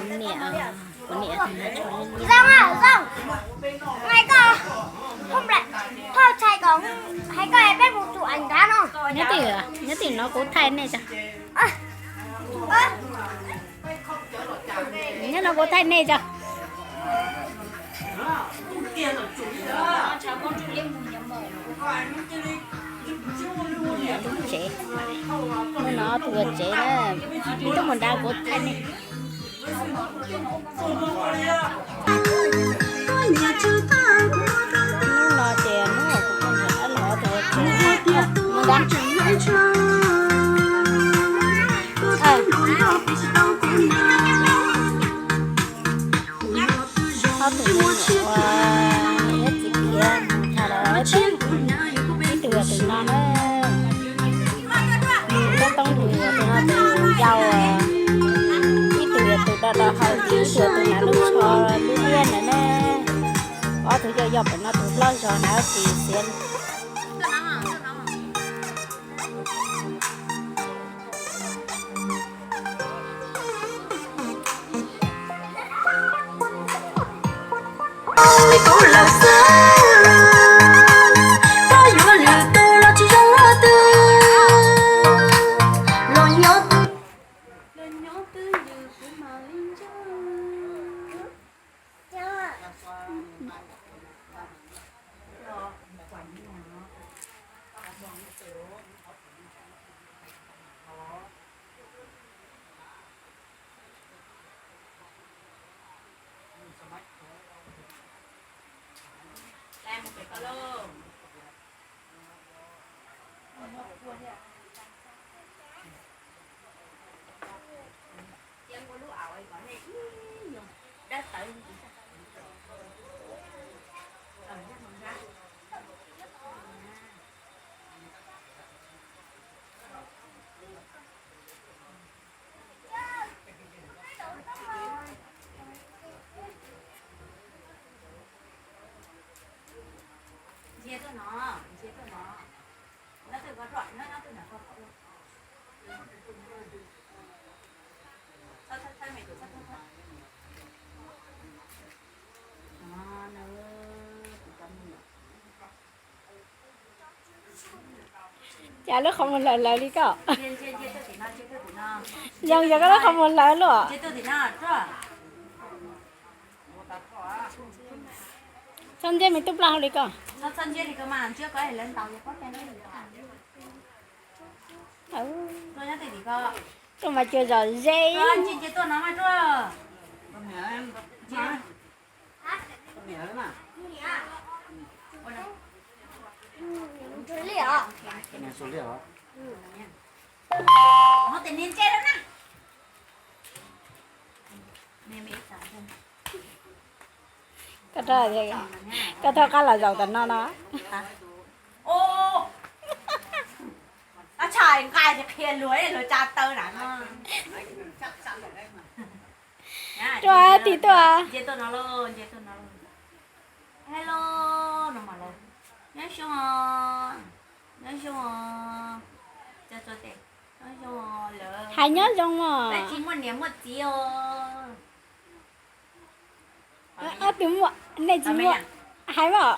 Niam, kuv niam, Zoo, Zoo, hais koj, thoj tshais kom hais koj es peb mus tus ais nrad no. Nyob twg, nyob twg no kuv thaij nej tso. Nyob no kuv thaij nej tso. Lub tsev, hnub no ob tug ua tsev na, twb mus nrad kuv thaij nej. Hnub no ces hnub kuv poj niam dab laug ob tug ua tsev, mus nrad. Ob tug me nyuam ua ib txiv khiav mus tham lawm, ib tug yog tus no na, Toob Toob tus yog tus no tus yau, ib tug yog tus do do hau, ib tug yog tus hnav lub tsho lub liab ntawd na. Ob tug yog yog pem no tus hlob zog hnav tsis xiav. Cas lub qhov muag hlawv hlawv li koj? Zoo yog koj lub qhov muag hlawv luaj. Txhob ntsia me tub plab hauv li koj. Tuaj mas cua zom ze. Koj, koj thov qab los zaum tom no no. Tuaj, tig tuaj. Hais nyob zoo os. Ob tug muaj, nej tsis muaj, hais mas.